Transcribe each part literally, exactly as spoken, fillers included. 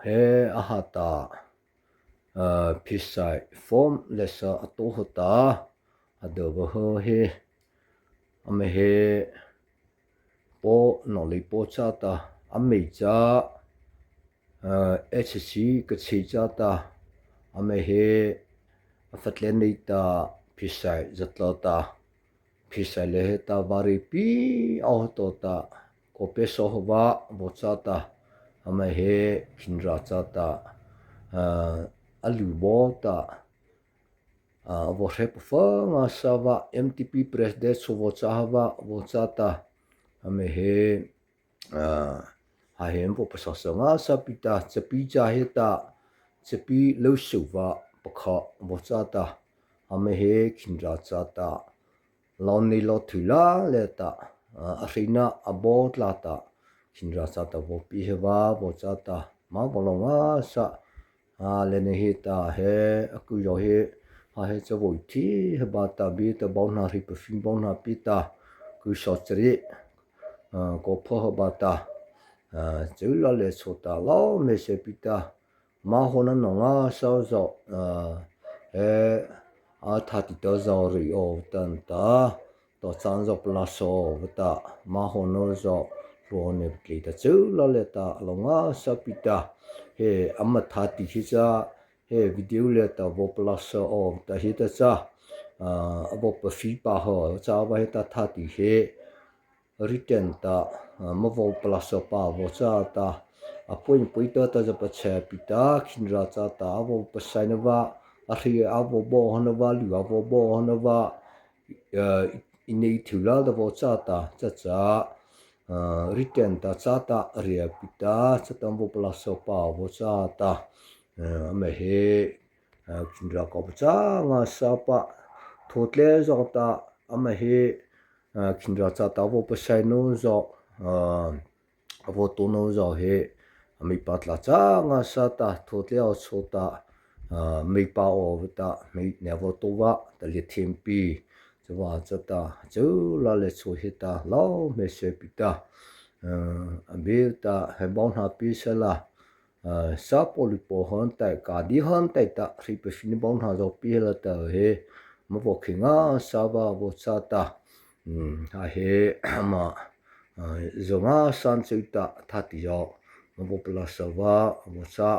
He a ha ta, ah, pheisaih form liata a tao ha ta, a do ba ho he, ama he, pô, no lei pô cha ta, ama cha, ah, H C ka chi cha ta, ama he, a fatlei nei ta, pheisaih za tla ta, pheisaih lei he ta vari pi a ho to ta, ko pe so ho va vo cha ta, ama he khinra cha ta, ah, a lu bo ta, ah, a vo hre pa fa nga sa va M T P president so vo cha ha va vo cha ta, ama he, ah, ha he vo pa sa sa nga sa pi ta, cha pi cha he ta, cha pi lo su va pa kha vo cha ta, ama he khinra cha ta, lo ni lo thu la le ta, ah, a hri na a bo tla ta, khinra cha ta vo pi he va vo cha ta, ma vo lo nga sa, ah, le ni he ta he, a ku yo he, ha he cha vo thi he ba ta bi ta bo na hri pa fin bo na pi ta, ku so chri, ah, ko pho he ba ta, ah, chu la le so ta lo me se pi ta, ma ho na no nga sa zo, ah, he, a tha ti ta zo ri o tan ta, to chan zo pla so va ta, ma ho no zo, lo ne pi ta chu la le ta, lo nga sa pi ta, he, ama tha ti hi cha, he video le ta vo pla so o ta hi ta cha, ah, a vo pa fi pa ho cha va he ta tha ti he, written ta, ah, ma vo pla so pa vo cha ta, a point point ta ta za pa che pi ta, khinra cha ta, a vo pa sai na va, a hri a vo bo ho na va, lu a vo bo ho na va, ah, i, i nei thu la ta vo cha ta, cha cha, ah, written ta cha ta, ria pi ta, cha ta vo pla so pa vo cha ta, ah, ama he, ah, khinra ko pa cha nga sa pa, tho tle zo ta, ama he, ah, khinra cha ta vo pa sai no zo, ah, a vo to no zo he, a mi pa tla cha nga sa ta, tho tle o so ta, ah, mi pa o va ta, mi ne vo to va, ta le thim pi, cha va cha ta, chu la le so he ta, lo me se pi ta, ah, a bi ta, he bo na pi sa la, ah, sa po li po hon tai, ka di hon tai ta, hri pa fin bo na zo pi la ta he, ma vo khi nga sa va vo cha ta, um, ha he, ma, ah, zo nga san chu ta, tha ti zo, ma vo pla so va, vo cha,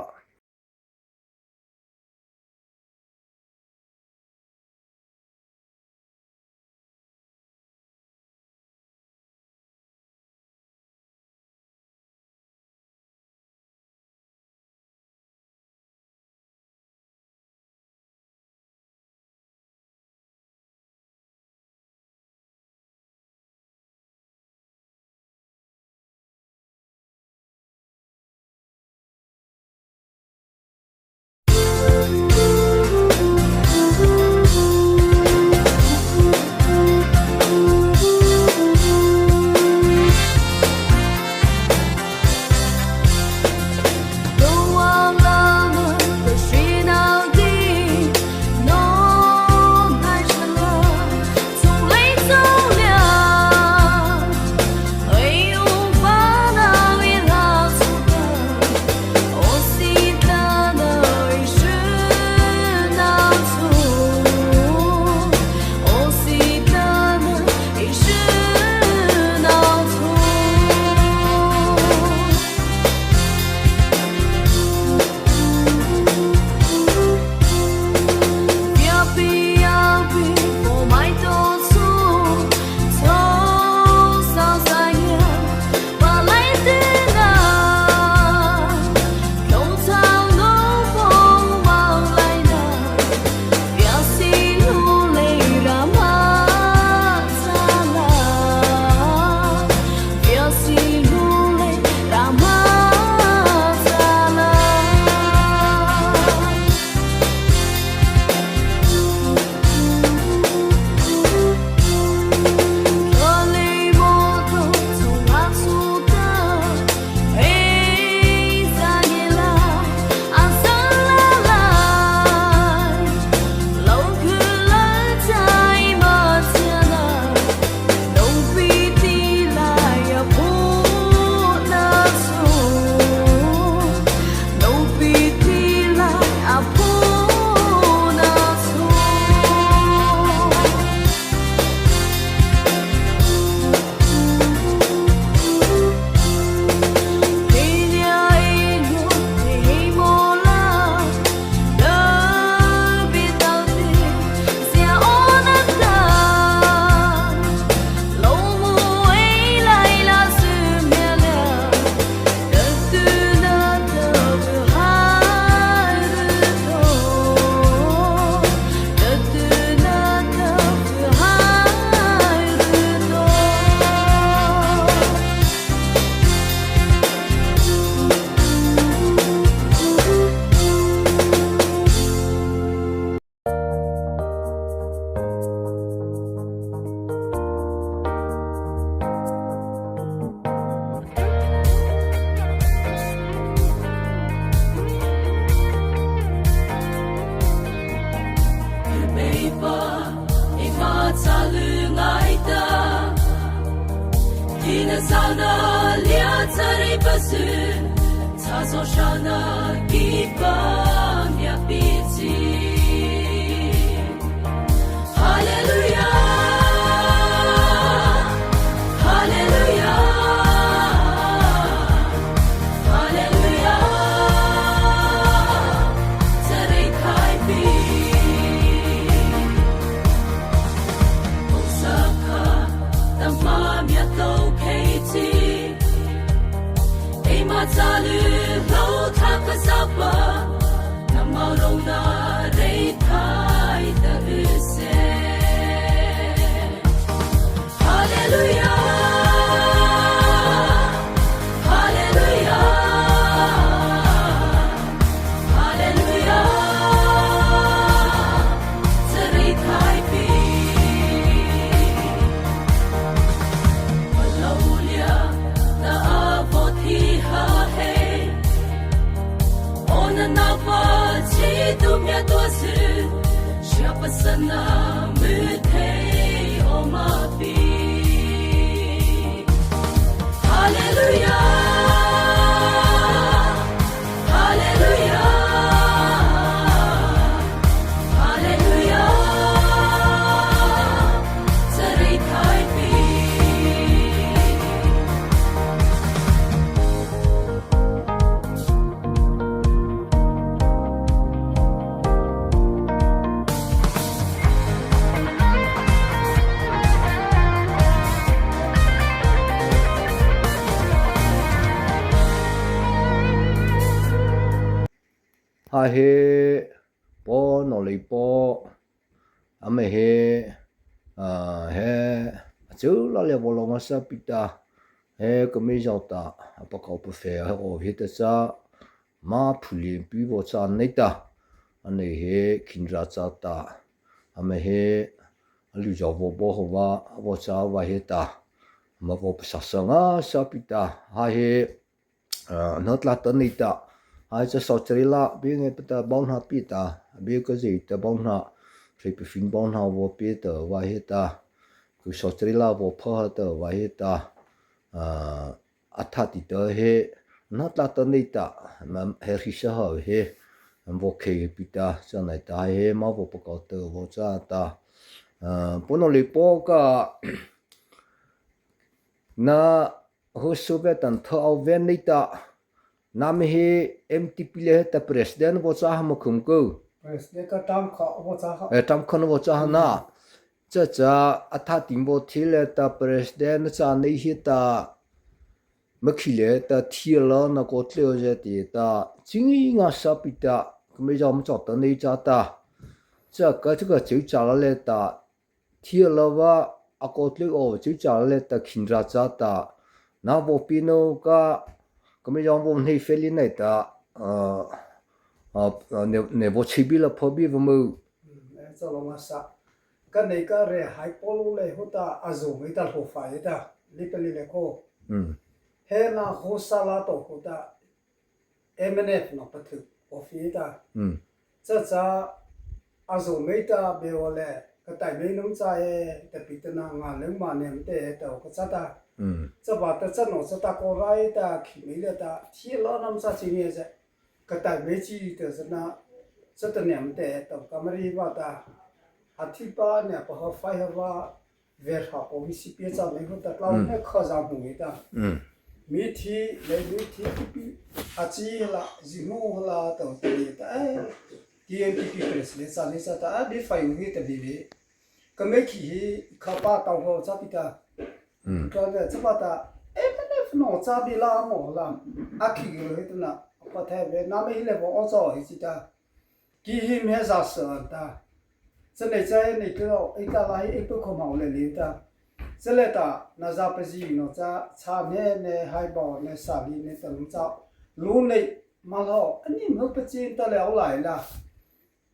Azawh sona ki pa mia pi chi. Hallelujah, hallelujah, hallelujah. Tari kai pi. Ong saka tama mia to kei chi. Eima tali lo thaka sapa, na mau lo na rei thai ta use. Hallelujah, hallelujah. Hallelujah, tari kai pi. Hallelujah, na a vo thi ha he. O na na pa chi tu mia tua si. Shia pasana mu thei o ma pi. Hallelujah, hallelujah, hallelujah. Tari kai pi. Ha he, Paw Nawleipaw, ama he, a, he, a chyu la le vaw lo ngâ sa pi ta, he kami zao ta, a pakao pa fe, he o he ta cha, ma phu lien pi vaw cha nei ta, a nei he khinra cha ta, ama he, a lu zao vaw bo ho va, vaw cha va he ta, ma vaw pasa sa ngâ sa pi ta, ha he, a, na tla ta nei ta, ha cha so chari la, bi nge pa ta bau na pi ta, bi ka zi ta bau na, thei pi fin bau na vaw pi ta va he ta, ku so chari la vaw pha ha ta va he ta, a, a tha ti ta he, na tla ta nei ta, ma he ri sa ha he, vaw khei pi ta, cha nei ta he, ma vaw pakao ta vaw cha ta, a, Paw Nawleipaw ka, na, Hu su ve tan tho au ven nei ta. Nâmo he M T P le he ta president vaw cha ha ma khum ko. President ka tam kha vaw cha ha. Eh, tam kha na vaw cha ha na. Cha cha a tha ting vaw thi le ta president cha nei he ta. Ma khi le ta thi la na ko tleo ze ti ta. Ching i ngâ sa pi ta. Kami zao ma cha ta nei cha ta. Cha ka cha ka cheu cha la le ta. Thi la va a ko tleu o cheu cha le ta khinra cha ta. Na vaw pi no ka, kami zao vaw nei fe li nei ta, a, a, a, ne, ne vaw chi bi la pha bi vaw mu. Mm, eh, cha lo ngâ sa. Ka nei ka re hai Paw Lo le hu ta a zo mei ta lo fa ye ta. Li pa li le ko. Mm. He na hu sa la to hu ta. M N F no pathu office ta. Mm. Cha cha a zo mei ta be o le, ka tai mei nung cha e, ta pi ta na ngâ leng ma nem te ta ka cha ta. Mm. Cha ba ta cha no cha ta ko rai ta, khi mei le ta, thi la nam cha chi ne ze. Ka tai mei chi ta cha na, cha ta nem te ta ka ma ri ba ta. A thi pa ne pa ha fai ha ba, Verha ko mi si pia cha mei hu ta tlau Mm. ne kha za mu ngi ta. Mm. Mi thi, le mi thi ti pi. A chi la, zi mu la ta ti ta. Eh, T M P P press le cha le cha ta. A bi fai u hi ta bi le. Ka mei khi hi kha pa tau ho cha pi ta. Mm. Ka le cha pa ta. Eh, pa ne no cha bi la mo la. A khi yo hi ta na. Pa the ve na mei le bo o cha hi chi ta. Ki hi mei za sa ta. Cha nei cha nei tlo, ei ta la hi ei pu ko mau le li ta. Cha le ta, na za pa zi no cha, cha ne ne hai bo ne sa li ne ta lu cha. Lu nei ma lo, ani mo pa chin ta le au lai la.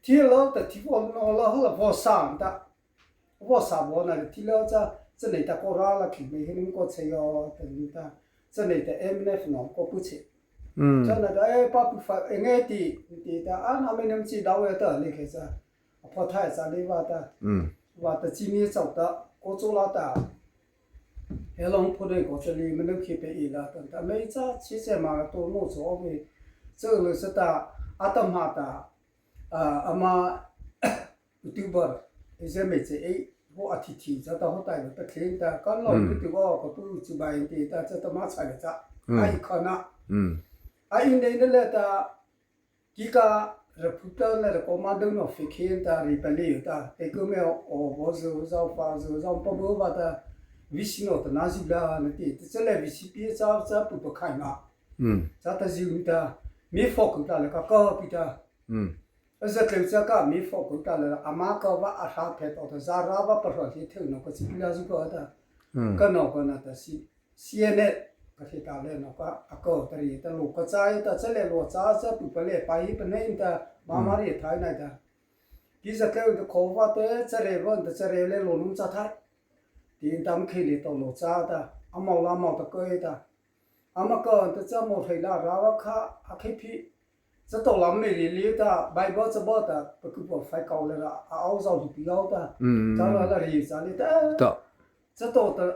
Thi lo ta thi vo no lo ho la vo sa ta. Vo sa vo na thi lo cha, cha nei ta ko ra la khi mei hi ning ko che yo ta ni ta. Cha nei ta M N F no ko pu che. Mm. Cha na ta, eh, pa pu fa, eh, nge ti, ti ta, a na mei nem chi dau ya ta, le ke cha. A pho thai cha le va ta. Mm. Va ta chi ni chau ta, ko cho la ta. He long pho nei ko chali manu khi pe i la tan ta mei cha chi che ma la to no cho mi. Che le se ta, atahmâ ta, a, ama, YouTuber, e ze mei che ei, ho a thi thi cha ta ho tai le pa thlen ta, kan lo YouTube o ko tu chu bai ti ta cha ta ma cha le cha. Ai khana. Ai nei ne le ta, Kika, reporter le, re commander no fe khen ta, re pali ta, te ko me o, o, bo zo, zo, fa zo, zo, pa bo ba ta, visi no ta na zi la, na ti, te che le visi pi cha, cha pu pa khai ma. Cha ta zi ta, mi fo ku ta le ka, ka pi ta. A za tleu cha ka, mi fo ku ta le, ama ka va a ha phe to ta, za ra va pa ro hi theu no ka zi la zu ka ta. Ka no ka na ta si. C N N ka thi ta le no ka, a ko ta ri ta lo ka chai ta che le lo cha cha pu pa le pa hi pa nei ta ma ma ri thai nai ta. Ki za tleu ta kho va te cha re va ta cha re le lo nung cha thai. Ti tam khi le to lo cha ta. A mau la mau ta ko ta. A ma ko ta cha mau thai la ra va kha a khi phi. Cha to lam me li li ta Bible cha ba ta pa ku pa fai kau le ra a au zau hi pi au ta. Cha la la ri cha le ta. Cha to ta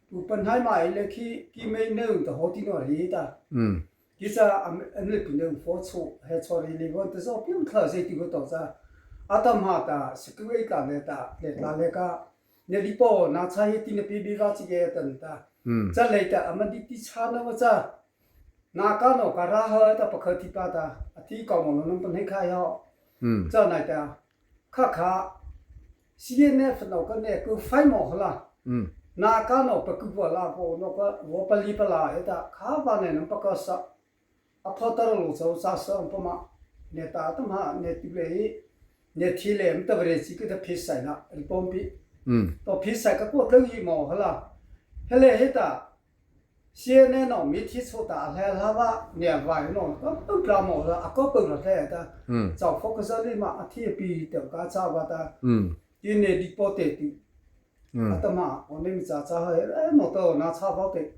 Pu pa hnai ma ei le khi, ki mei neu ta ho ti no ri ta. Ki cha am, am le pi neu fo chu, he cho ri le von ta zo piu thla ze ti ko to cha. Atahmâ ta, sikul ei ta le ta, le ta le ka. Ne li po, na cha he ti ne pi bi va chi ke tan ta. Cha le ta, ama di ti cha na va cha. Na ka no ka ra ha ta pa kha ti pa ta, a ti ka mo no nung pa nei khai ho. Cha nai ta, kha kha, C N F no ka ne ku fai mo hala. Na ka no pa ku pa la po no ka wo pa li pa la e ta, kha ba ne nung pa ka sa. A pho ta ro lo cha cha sa pa ma. Ne ta ta ma, ne ti le hi, ne thi le, mta vre chi ka ta phi sai na, ri pom pi. To phi sai ka ko tleu hi mo hala. Hele he ta, C N N no mi thi chu ta a hle hla va, nia vai no, ka pu pla mo la, a ko pu la hle ta. Chau focus a li ma, a thi pi te ka cha va ta. Ti ne di po te ti. Atahmâ, o ne mi cha cha ha, e, no to, na cha va te.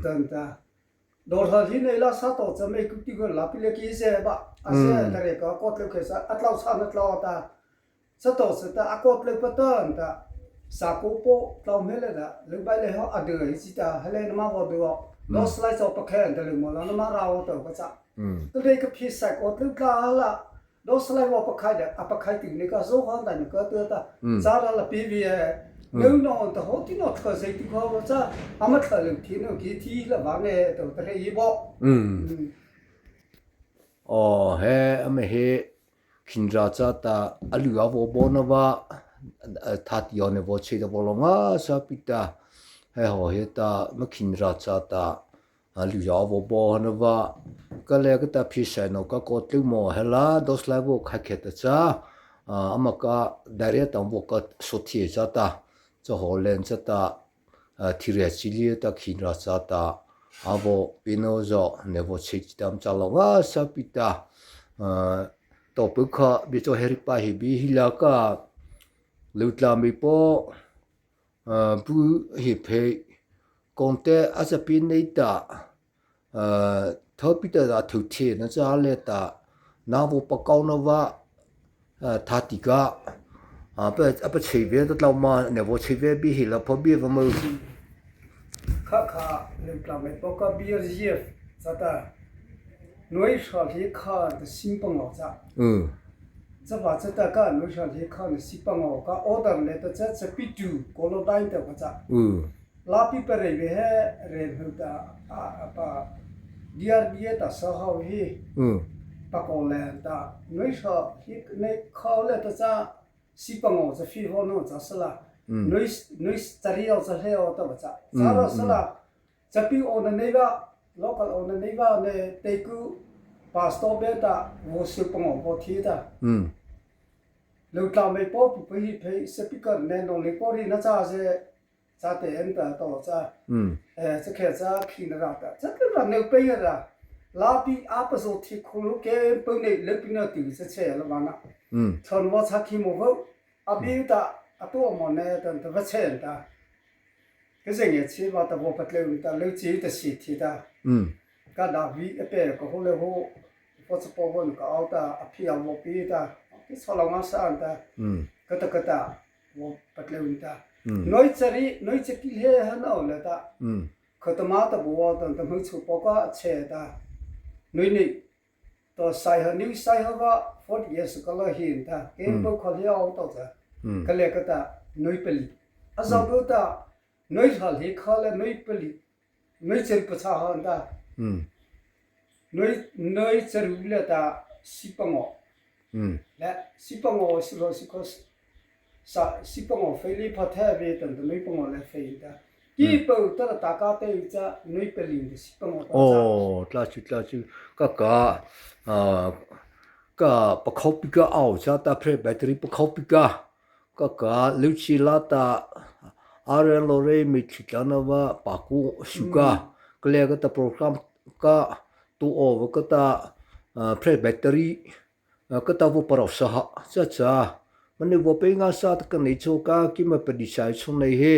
Tan ta. Dor ha hi ne la sa to cha me ku ti ko la pi le ki se ba. A se ta re ka ko tle ke sa, a tlau sa na tlau ta. Sa to sa ta a ko tleu pa ta ta. Sa ko po tlao me le da, leu bai le ho a de hi chi ta, hele na ma vo de ho. No slide so pa khen ta leu mo la, na ma ra ho to ka cha. To de ka phi sa ko tleu ka la. Do slide vo pa khai da, a pa khai ti ne ka zo han da ne ka to ta. Cha ra la pi vi e. Leu no ta ho ti no ka zei ti ko cha. A ma tha leu ti no ki ti la va ne to ta re i bo. O he, a me he, khinra cha ta, a lu a vo bo na va, a, tha ti yo ne vo che ta vo lo nga sa pi ta, he ho he ta, ma khinra cha ta, a lu a vo bo na va, ka le ka ta phi sai no ka ko tlu mo he la, do slide vo khai khe ta cha, a, ama ka direct ang vo ka so thi cha ta, cha ho len cha ta, a, thi re chi li ta khinra cha ta, a vo pi no zo ne vo che chi tam cha lo nga sa pi ta, a, to pu kha bi cho he ri pa hi bi hi la ka, lu tla mi po, a, bu hi phe, kon te a sa pi nei ta, a, tho pi ta da thu thi na cha le ta, na vo pa kau na va, a, tha ti ka, a, pa, a pa chei ve ta tlau ma, ne vo chei ve bi hi la pho bi va mo. Kha kha, lem tla me po ka bi a zi e, sa ta, noi sa li kha ta sim pa ngo cha. Cha va cha ta ka, noi sa li kha na sim pa ngo ka, order le ta cha, cha pi tu, ko lo dai ta ka cha. La pi pa re ve he, re hlu ta, a, a pa, D R D A ta sa hau hi, pa ko le ta, noi sa hi, ne khau le ta cha, si pa ngo cha fi ho no cha sa la, noi, noi cha ri o cha he o ta ba cha, cha ro sa la, cha pi o na nei ba, local o na nei ba, ne te ku, pastor be ta, wo si pa ngo bo thi ta. Lo tla me po pu pi hi phe, speaker ne no le po ri na cha se, Cha te en ta to cha. Eh, cha khe cha khi na ra ta. Cha te ra ne pe ya ra. La pi a pa zo thi khu lu ke pe ne le pi na ti cha che la ba na. Chon wa cha khi mo ho. A bi ta, a to mo ne ta, ta va che ta. Ke ze nge chi wa ta vo pa tle ta, le chi ta si thi ta. Ka da vi e pe ko ho le ho. Fo cha po ho ka au ta, a phi a vo pi ta. Ke so la ma sa ta. Ka ta ka ta. Wo pa tle ta. Noi chari, noi chaki he ha no le ta. Khotama ta bu ta ta mu chu po ka che ta. Noi ni. To sai ha ni sai ha va forty years ka la hin ta. Ken po kha le au to ta. Ka le ka ta noi pali. A za bu ta noi ha le kha le noi pali. Noi chari pa cha ha ta. Noi, noi chari le ta si pa ngo. Le si pa ngo si lo si ko sa si pa ngo fei li pa the ve tan noi pa ngo le fei ta. Ki pa ta ta ka te cha noi pa li si pa ngo ta. Oh, tla chu tla chu ka ka ka pa khau pi ka au cha ta pre battery pa khau pi ka. Ka ka lu chi la ta are lo re mi chi ta na va pa ku su ka. Ka le ka ta program ka tu o va ka ta pre battery ka ta vo parau sa ha cha cha. Mani vo pe nga sa ta ka nei cho ka ki ma pa di sai cho nei he.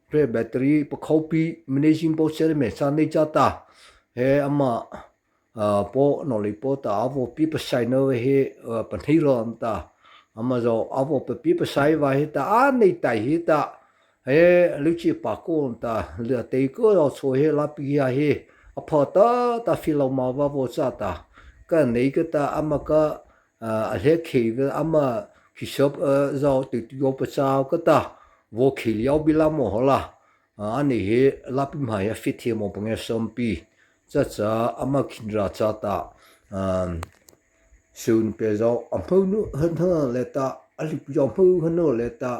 Pre battery pa khau pi managing board chairman sa nei cha ta. He ama po no li po ta a vo pi pa sai no he pa nei ro ta. Ama zo a vo pa pi pa sai va he ta a nei tai he ta. He lu chi pa ko ta le te ko zo cho he la pi ha he. A pha ta ta fi lo ma va vo cha ta. Ka nei ka ta ama ka a le khei ve ama hisap zo tu tu yo pa cha ka ta. Vo khei liau bi la mo ho la. A nei he la pi ma he fit he mo pa nge som pi. Cha cha ama khin ra cha ta. Sun pe zo a mo nu han ha le ta. A li pi zo mo han no le ta.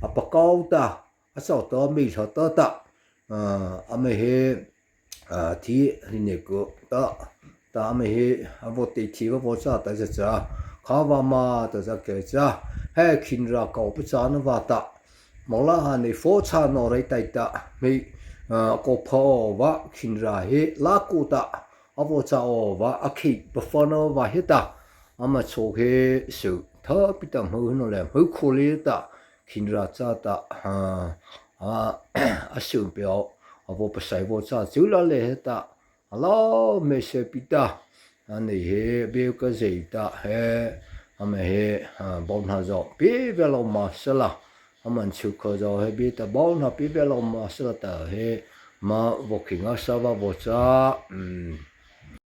A pa kau ta. A sau ta mi sa ta ta. A me he thi hi ne ko ta ta me hi a vo te thi va vo cha ta cha cha kha va ma ta cha ke cha he khin ra kau pa cha na va ta mo la ha nei fo cha no rei tai ta me ko pha o va khin ra he la ko ta a vo cha o va a khi pa fa no va he ta a ma cho he su tha pi ta mo no le mo ko le ta khin ra cha ta ha a a su pe o a vo pa sai vo cha chu la le he ta a lo me se pi ta a nei he be ka zei ta he a me he bau na zo pe ve lo ma sa la a man chu ko zo he be ta bau na pe ve lo ma sa la ta he ma vo khi nga sa va vo cha um